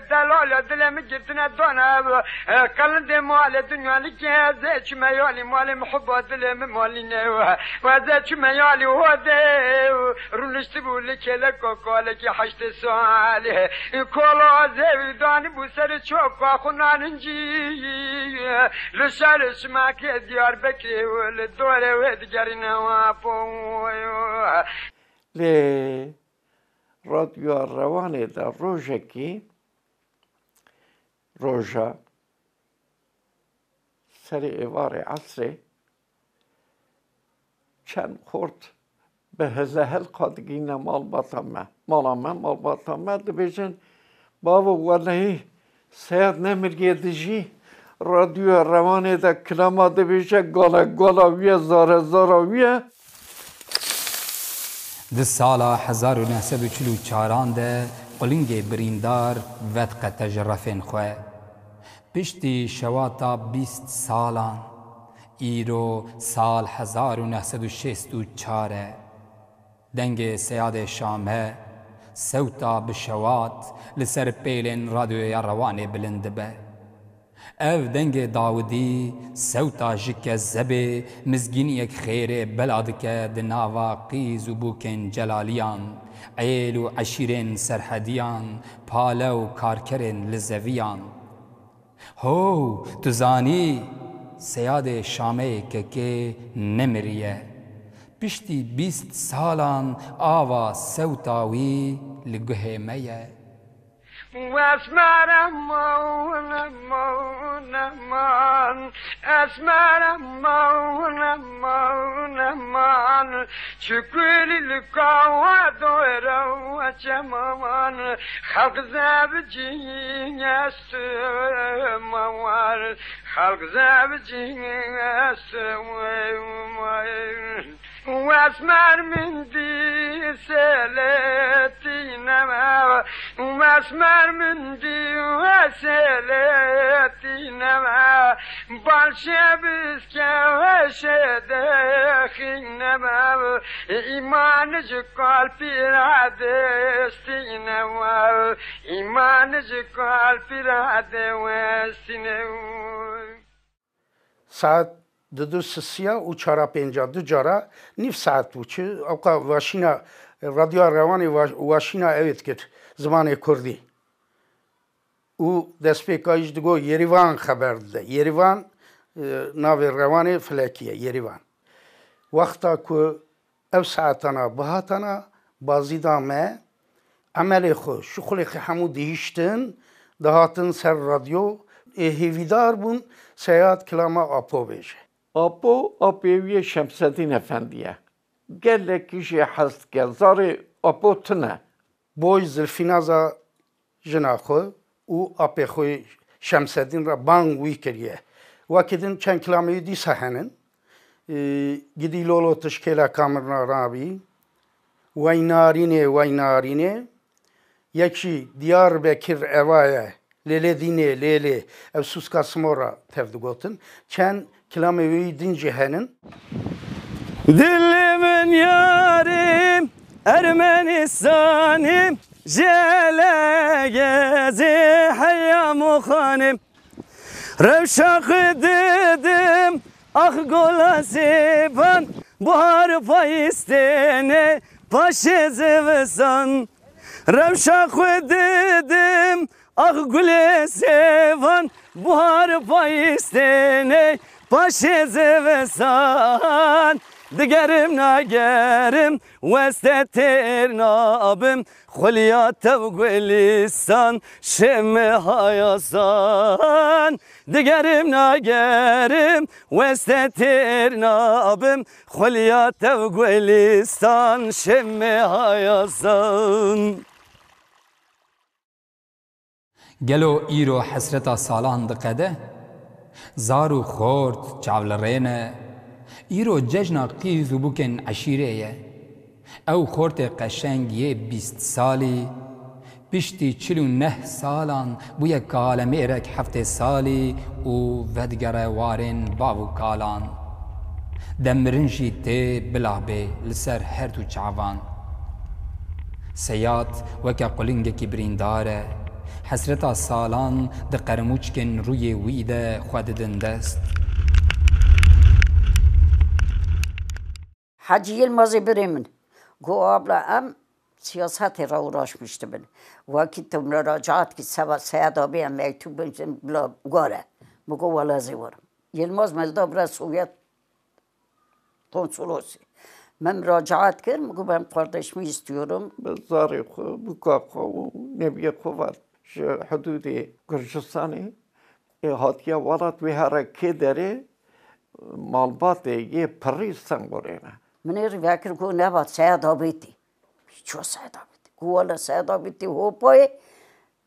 delal ya dilê min girtine dane. Qelindê malê dinya like zê çime yalî malê muhibba dilê min malîne. Ve zê çime yalî hodê. Rûniştibû li kêleka kalekî heştê salê. Kola zêwî danîbû serê çoka xwe narincî. Li şerê şimakê Diyarbekirê û li dorê wê digerîne wa po. Lê Radyoya Rewanê de rojekî, roja serê êvarê esrê çend xort bi hizehil qadigîne malbata me. Mala me, malbata me dibêjin, bavo welehî Seyad nemiriye dijî. Radyoya Rewanê de kilama dibêje, gale gala wî ye, zare zara wî ye. Di sala hezar û neh sed û çil û çaran de qulingê birîndar vediqete ji refên xwe. Piştî şewata bîst salan, îro sal hezar û neh sed û şêst û çar e. Dengê Seyadê Şame, sewta bi şewat li ser pêlên Radyoya Rewanê bilind dibe. Ev dengê Dawidî, sewta ji kezebê, mizgîniyek xêrê bela dike di nava qîz û bûkên celaliyan, êl û eşîrên serhediyan, pale û karkerên lizeviyan. Ho, tu zanî, Seyadê Şameyê kekê nemiriye. Piştî bîst salan ava sewta wî li guhê me ye. Esmer aman, aman, aman. Esmer aman, aman, aman. Çikulî li kawa dore çemaman. Xelq zevcî estim awan. Xelq zevcî estim awan. Esmer min dî sêlê tîne me, esmer min dî sêlê tîne me, balşe biske şê de xîne me, îman ji kalpî ra destîne me, îman ji kalpî ra dewestîne me. Saet didu sisiya û çara pênca du cara nîv saet bû. Çi ewqa vaşîna Radyoya Rewanê wa-, waşîna ewê dikir zimanê kurdî. Û destpêka jî digo Yêrîvan xeber dide. Yêrîvan, e, navê Rewanê filekî ye, Yêrîvan. Wexta ku ev saetana bihatana, bazîda me, emelê xwe, şuxulê xwe hemû dihiştin, dihatin ser radyo, ê hêvîdar bûn Seyad kilama Apo bêje. Apo, apê wî yê Şemsedîn Efendî ye. Gelekî jê hez dike. Zarê Apo tune. Boy Zilfînaza jina xwe û apê xwe Şemsedîn re bang wî kiriye. Wekî din çend kilamê wî dîsa henin. Ee, Gidî lolo tişkêla kamir na rabî. Wey narînê, wey narînê. Yek jî Diyarbekir eva ye. Lêlê dînê, lêlê. Ev sûska simora tev digotin. Çend kilamê wî din jî henin. Dilê min yarê Ermenistanê. Ji Elegezê heyam û xanim, rewşa xwe didim, ax gola sêvan, buhar payîz têne, paşê zivistan. Rewşa xwe didim, ax gulê sêvan, buhar payîz têne, paşê zivistan. Digerim nagerim, weste têr nabim, xulya tev gulistan, şimi hayastan. Digerim nagerim, weste têr nabim, xulya tev gulistan, şimi hayastan. Gelo îro hesreta salan diqede? Zar û xort çav li rê ne. Îro cejna qîz û bûkên eşîrê ye. Ew xortê qeşeng yê bîst salî, piştî çil û neh salan bûye kalemêrek heftê salî û vedigere warên bav û kalan. Dem mirin jî tê bila bê li ser her du çavan. Seyad weke qulingekî birîndar e. Hesreta salan di qermûçkên rûyê wî de xwe didin dest. Hacı Yılmaz'ı birê min. Go abla em siyasetê re uğraşmıştı bin. Vakit tu müracaat ki seba Seyad abi em mektup bin bila gore. Mi go wala zê warim. Yılmaz mi da bira Sovyet konsolosî. Me muracaat kir, min got, "Ben kardeşimi istiyorum." Bi zarê xwe, bûka xwe û nebiyê xwe vat ji hudûdê Gurcistanê, ê hatiye welat wê here kê derê, malbatê yê pirî Stenbolê ne. Min ê rî vekir, got, "Neba Seyad Abêtî." Ço Seyad Abêtî? Got, "Wele Seyad Abêtî hopayê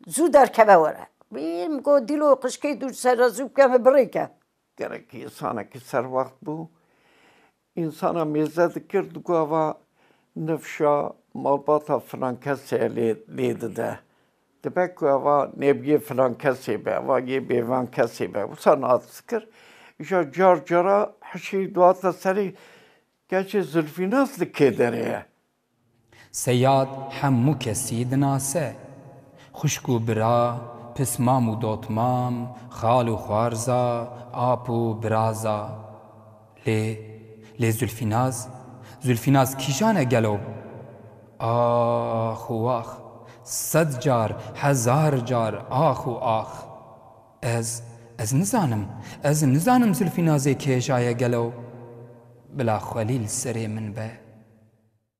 zû derkeve were." Bîm got, "Dîlo qişkê dûr sere zû bike min birêke." Gerek însanekî serwext bû. Însana mêze dikir, digot, "Eva nifşa malbata filan kesê lê, lê dide." Dibe ku eva nebiyê filan kesê be, eva yê bêvan kesê be. Wisa nas dikir. Îja car cara hişî dihate serê, "Keçê Zilfînas li kê derê ye?" Seyad hemû kesî dinase. Xwişk û bira, pismam û dotmam, xal û xwarza, ap û biraza. Lê, lê Zülfînaz, Zülfînaz kîjan e gelo? Ax û ax, sed car, hezar car ax û ax. Ez, ez nizanim, ez nizanim Zülfînazê kêja ye gelo? Bila xwelî li serê min be.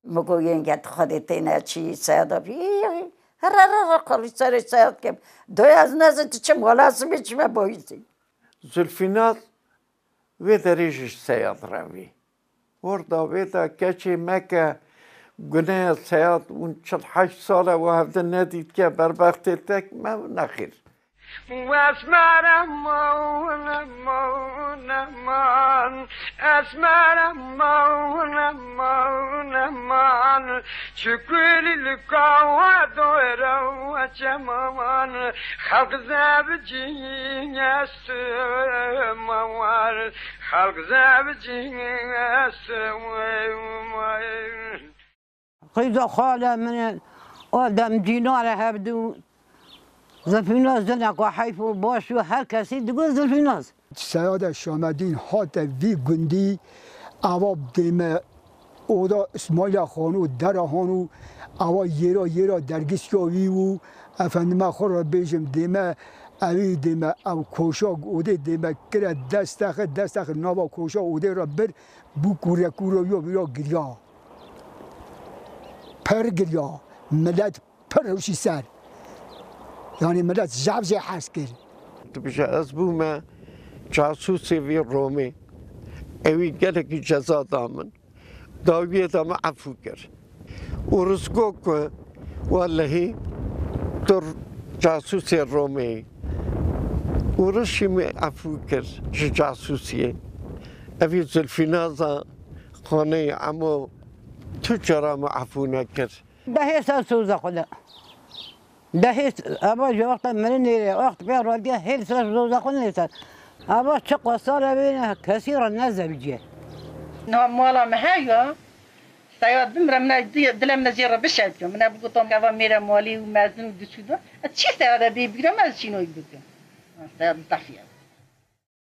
Mi got, "Yenge, tu Xwedê têne çî, Seyad Abî." Here, here, here, qalî serê Seyad kem. Doya ez nezin tu çim, wala sibê çime boyî zî. Zülfînaz wê derê jî ji Seyad re vî. Orda wê de keçê meke, guneya Seyad û çil heşt sal e û hevdin nedîtiye, berbextê tek me nexêr. Esmer aman, aman, aman. Esmer aman, aman, aman. Çi kulîlka we dore we çemawan. Xelq zevcî estim awan. Xelq zevcî estim awan. Qîza xala min e, o dem dînare hevdû. Zilfînaz jineka heyf û baş û her kesî digot Zilfînaz. Seyada Şamedîn hate vî gundî, eva dême oda Îsmaîla Xan û Dera Han û eva yêra yêra dergîstiya wî û efendime xwe re bêjim dême evî dême ev koşa odê dême kire destexe destexe nava koşa odê re bir bû kûre kûre yo vîra giriya. Pir giriya. Milet pir rûşî ser. Yanî milet jev jê hez kir. Dibêje, ez bûme casûsê vî Romê. Ewî gelekî ceza da min. Dawiyê de min efû kir. Û Rizgo ku, wellehî tu casûsê Romê yî. Û Riz jî min efû kir ji casûsiyê. Evî Zilfînaza xaneyê emo tu cara min efû nekir. Dehê ser soza xwe de. Dehê s-, eva ji wexta mirinê re, wext pê radiya hêl ser soza xwe nêser. Eva çi qasar e bêne, kesî re nezeviciye. Niha mala me heya, Seyad bimre, min e di-, dile min e jê re bişewitiyo. Min e bigoto, eva mêre malî û mezin û diçû do. Ez çi Seyad e bê bîra me, ez çînoyî bikim. Seyad zehf e.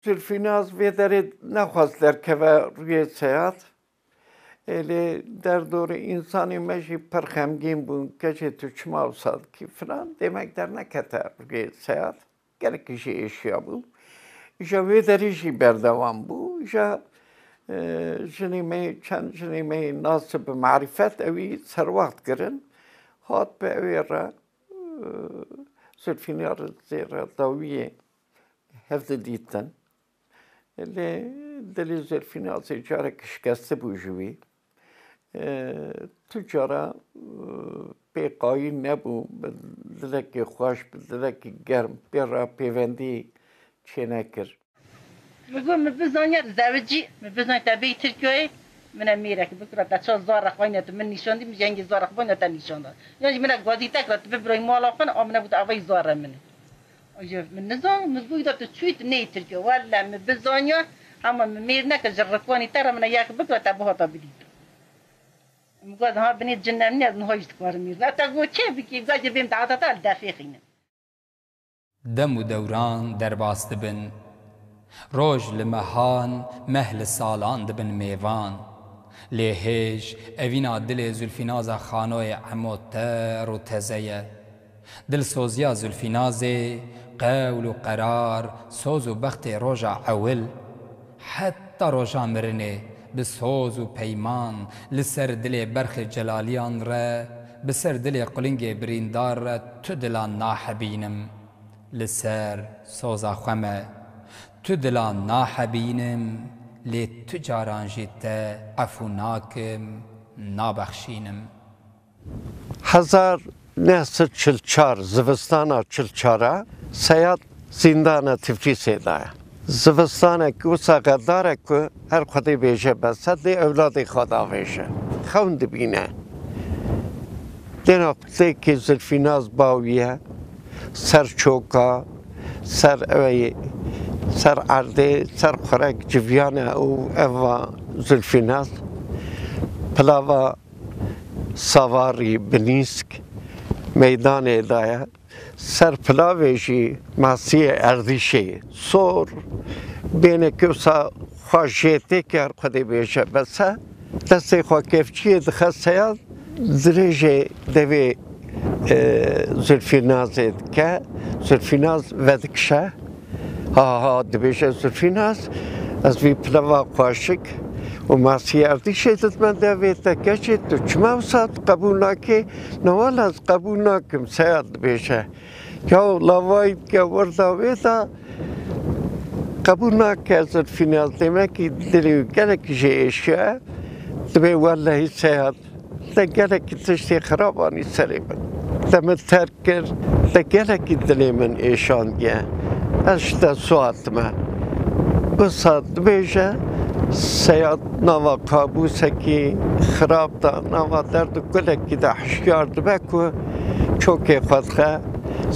Zülfînaz vê derê nexwest derkeve rûyê Seyad. Ê lê derdorê însanê me jî pir xemgîn bûn. Keçê tu çima wisa dikî filan, dêmek dernekete rûyê Seyad. Gelekî jî êşiya bû. Îja wê derê jî berdewam bû. Îja, e, jinê me, çend jinê me nasib bi marîfet ewî serwext kirin. Hat bi ewê re, e, Zülfînazê re dawiyê hev didîtin. Lê dilê Zülfînazê carek şikeste bû ji wî. E, tu cara, e, pê qayîl nebû, bi dilekî xweş, bi dilekî germ pê re pêvendî çênekir. Min got, min bizaniya zewicî, min bizaniya te bêyî Tirkiyeyê, min e mêrek bikira, te çawa zare xwayne tu min nîşan dî, min jengê zare xwayne te nîşan da. Yan jî min e gazîtek ra tu bibirayî mala xwe, a min e got, avayî zare min e. Aje min nizan, min got da tu çûyî tu neyî Tirkiye. Welle min bizaniya, hema min mêr neke ji rikanî te re min e yek bikira te bihata bidîtin. Min got, ha binê cinem nî, ez niha jî dikarim mêr. Heta got, çê bikî, got, cê bêm daweta te li defê xînim. Dem û dewran derbas dibin. Roj li mehan, meh li salan dibin mêvan. Lê hêj, evîna dilê Zülfînaza Xanoyê Emo ter û teze ye. Dilsoziya Zülfînazê, qewl û qerar, soz û bextê roja ewil, heta roja mirinê, bi soz û peyman, li ser dilê berxê celaliyan re, bi ser dilê qulingê birîndar re tu dilan nahebînim. Li ser soza xwe me, tu dilan nahebînim, lê tu caran jî te efû nakim, nabexşînim. Hezar neh sed çil çar, zivistana çil çar a Seyad zîndana Tiflîsê de ye. Zivistanek wisa xedarek ku her Xwedê bêje bes e, dê ewladê xwe davêje. Xewn dibîne. Dêna xwedêkê Zülfînaz bawî ye. Ser çoka, ser ewê, ser erdê, ser xurek civiyane û eva Zülfînaz. Pilava Savarî binîsk meydanê daye. Ser pilavê jî masiyê erdîşê sor, bêneke wisa xwe jê têke her Xwedê bêje bes e. Destê xwe kevçiyê dixe seya dirêjê devê, e, Zülfînazê dike. Zülfînaz vedikişe. Ha ha, dibêje Zülfînaz, ez vî pilava xweşik û masî erdîşê didime devê te, keçê tu çima wisa qebûl nakê? Na wele ez qebûl nakim, Seyad dibêje. Ya lavayî dike wirda wê de qebûl nake Zülfînaz, demekî dilê wî gelekî jê êşiya. Dibê wellehî Seyad, te gelekî tiştê xirab anî serê min. Te min terk kir, te gelekî dilê min êşandiye. Ez ji te soatime. Wisa dibêje, Seyad nava kabûsekî xirab de, nava derd û kulekî de hişyar dibe ku çokê xwe dixe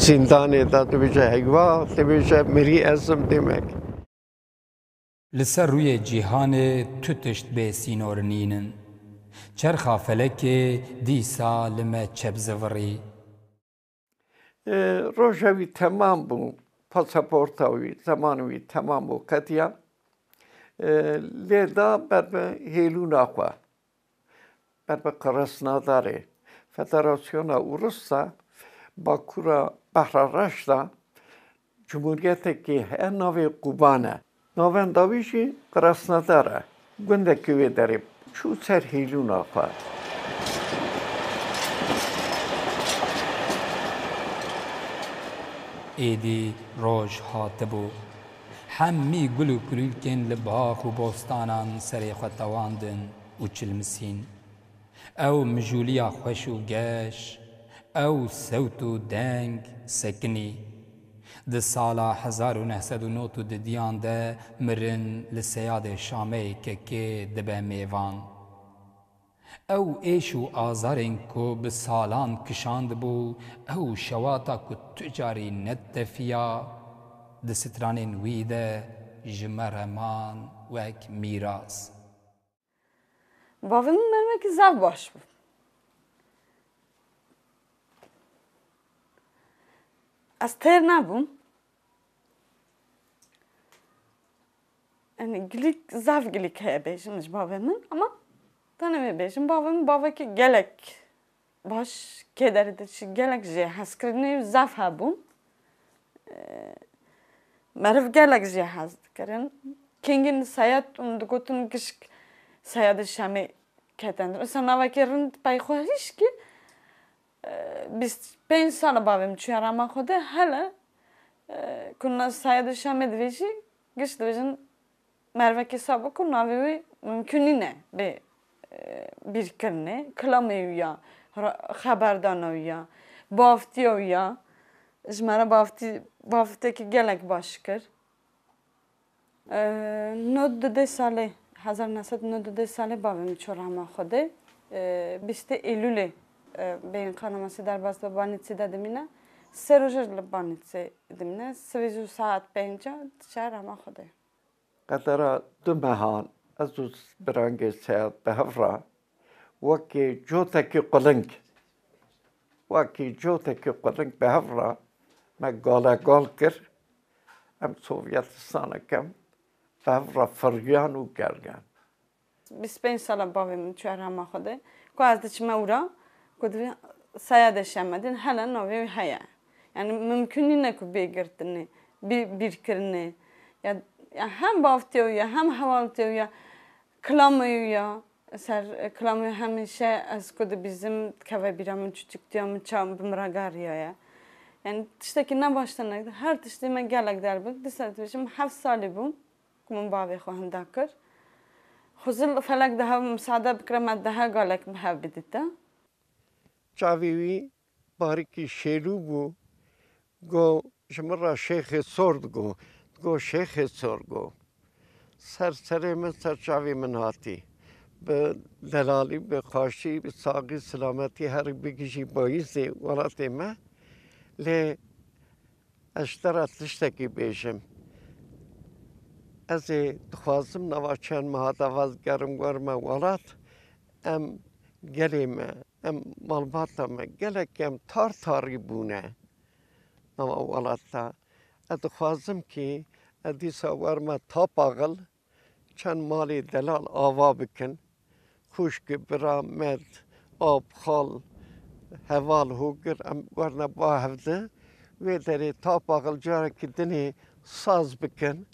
zîndanê de, dibêje, heywa, dibêje, mirî ez im demek. Li ser rûyê cîhanê tu tişt bê sînor nînin. Çerxa felekê dîsa li me çepzivirî. E, roja wî temam bû, pasaporta wî, zemanê wî temam bû, qediya. E, lê da ber bi hêlûna xwe. Ber bi Krasnodarê, Federasyona Ûrus de, Bakura Behra Reş de cumhuriyetekî heye, navê Quban e. Navenda wî jî Krasnodar e. Gundekî wê derê çû ser hêlûna xwe. Êdî roj hatibû. Hemî gul û kulîlkên li bax û bostanan serê xwe tewandin û çilmisîn. Ew mijûliya xweş û geş, ew sewt û deng sekinî. Di sala hezar û neh sed û nod û didiyan de mirin li Seyadê Şameyê Kekê dibe mêvan. Ew êş û azarên ku bi salan kişandibû, ew şewata ku tu carî neditefiya, di stranên wî de ji me re man wek mîras. Bavê min mervekî zaf baş bû. Ez têr nebûm. Yanî gilîk, zaf gilîk heye bêjim ji bavê min, ama tenê wê bêjim, bavê min bavekî gelek baş, kêderî de jî gelek jê hezkirinê zaf hebû. Ee, meriv gelek jê hez dikirin. Kengîn seyad hûn digotin gişk seyadê Şamê ketin. Îsa navekî rind pey xwe hişkî, e, bîst pênc sal e bavê min çûye rema Xwedê, hele, e, ku na seyadê Şamê divê jî giş dibêjin mervekî sabo ku navê wî mimkun nîne bê, e, bîrkirinê, kilamê wî ya, ra-, xeberdana wî ya, bavtiya wî ya, ji me re bavtî-, bavtekî gelek baş kir. E, nod dudê salê, hezar neh sed nod dudê salê bavê min çû rema Xwedê. E, bîstê Eylûlê, e, bêyîn Xanamesî derbas dibe, Banîtsê de dimîne. Sê roj li Banîtsê dimîne. Sivî zû saet pênca diçe rema Xwedê. Qedera du mehan ez û birangê Seyad bi hev re wekî cotekî quling, wekî cotekî quling bi hev re me galegal kir. Em Sovyetistan kem bi hev re firiyan û gergen. Bîst pênc sala bavê min çûye rema Xwedê. Ku ez diçime wira, ku divê Seyadê Şamê din hele navê wî heye. Yanî mimkun nîne ku bê girtinê, bê bîrkirinê. Ya, ya hem bavtiya wî ya, hem hewaltiya wî ya, kilamê wî ya. Ser, e, kilamê wî hemîşe ez ku dibîzim, dikeve bîra min çûçiktiya min, çav bi min re geriyaye. Yanî tiştekî ne baş tine, her tiştê me gelek derbir. Dîsa dibêjim heft salî bûm ku min bavê xwe hinda kir. Xwezil felek dihev misade bikire me dihe galek bi hev bidîte. Çavê wî barikî şêlû bû. Go, ji min re Şêxê Sor digo. Digo, Şêxê Sor, go. Ser serê min, ser çavê min hatî. Bi delalî, bi xaşî, bi saxî, silametî her bigihîjî bayîzê welatê me. Lê ez ji te re tiştekî bêjim. Ez ê dixwazim nava çend meha de vazgerim werime welat. Em gelê me, em malbata me, gelek em tar tarî bûne nava welat de. Ez dixwazim kî ez dîsa werime Tapaxil, çend malê delal ava bikin. Xwişk, bira, med, ap, xal, heval, hogir, em werine ba hevdi. Wê derê Tapaxil carekî dinê saz bikin.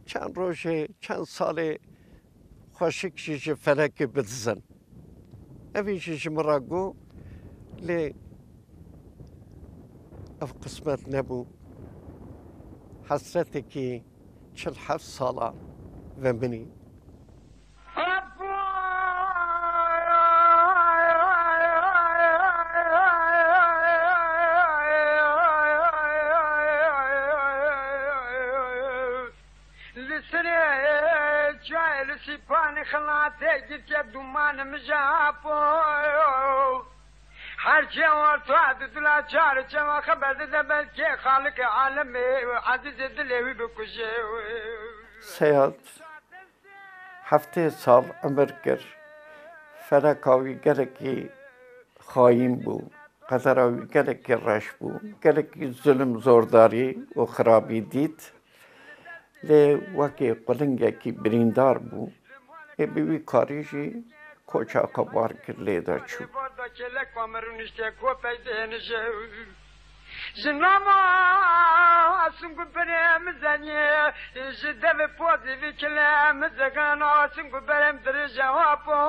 Çend rojê, çend salê xweşik jî ji felekê bidizin. Evî jî ji min re got, lê ev qismet nebû. Hesretekî çil heft salan ve min î. Li sirê çayê li Sîpanê xelatê girtiye dûmanê min ji Apo. Her çewa tu di dila çar çewa xeber dide belkê Xalikê alemê ezîzê dilê wî bikuje. Seyad heftê sal emir kir. Feleka wî gelekî xayîn bû. Qedera wî gelekî reş bû. Gelekî zulm, zordarî û xirabî dît. Lê wekî qulingekî birîndar bû. Ê bi wî karî jî koça xwe bar kir, lê de çû. Ji nama Singûbirê Mizenî, ji devê pozî vî kile Mizegana Singûbirê dirije Wapo,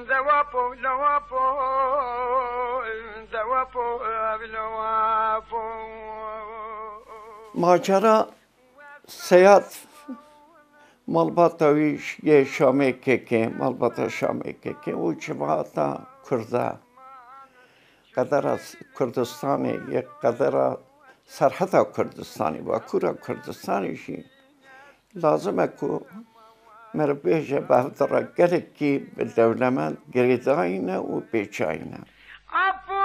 de Wapo, de Wapo, de Wapo, de Wapo. Macera Seyad malbata wî yê Şamê kekê, malbata Şamê kekê û cemaata Kurda. Qedera Kurdistanê, yê qedera serheta Kurdistanê, Bakûra Kurdistanê jî lazim e ku meriv bêje, bi hev de re gelekî bi dewlemend girêdayî ne û pêçayî ne. Apo,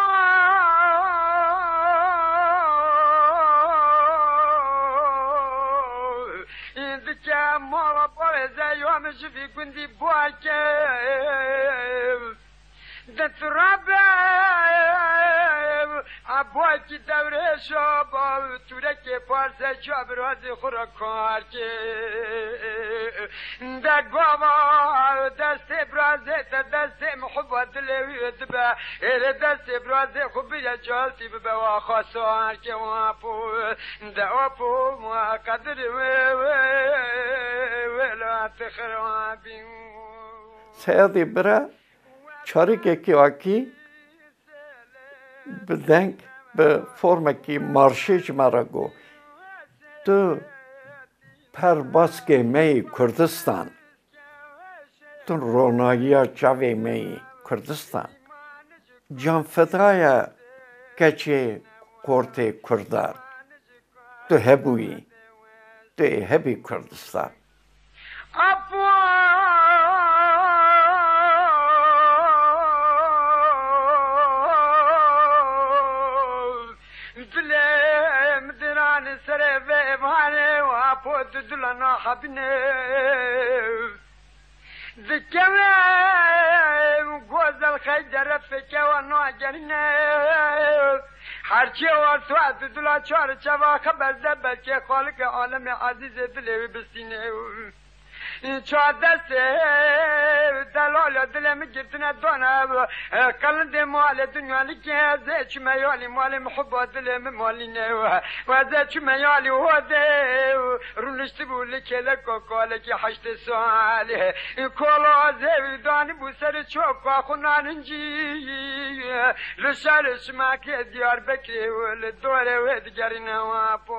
dike mala Zeyom ji vî gundî buake. Di turabe, a buakî dewrê şaba, turekê parse çabirazê xwe re kar kê. De gava destê birazê te, destê mihuba dilê wî dibe. Êrê destê birazê xwe bire, caltî bibe, wa xasar ke wa po. De wa po, wa qedir wê, wê, wê la tixirabî. Seyadê bira, çarikekî akî bi deng, bi formekî marşê ji me re got: Tu perbaskê me yî Kurdistan, tu ronayiya çavê me yî Kurdistan, canfedaya keçê qortê Kurdan. Tu hebûyî, tu ê hebî Kurdistan. Apo, dilê min diran serê vê evanê, apo, tu dila nahebine. Dikeve gozel xeydere feke wa nagerine. Her çê wa tu ez dila çar çava xeber de, belkê Xalike alemê ezîzê dilê wî bistîne. Çar destê delala dilê min girtine dane. Qelindê malê dinya like, zê çime yalî malê mihuba dilê min malîne. Ve zê çime yalî hodê. Rûniştibû li kêleka kalekî heştê salê. Kola zêwî danibû serê çoka xwe nanincî. Li şerê şimakê Diyarbekirê û li dorê wê digerîne wa po.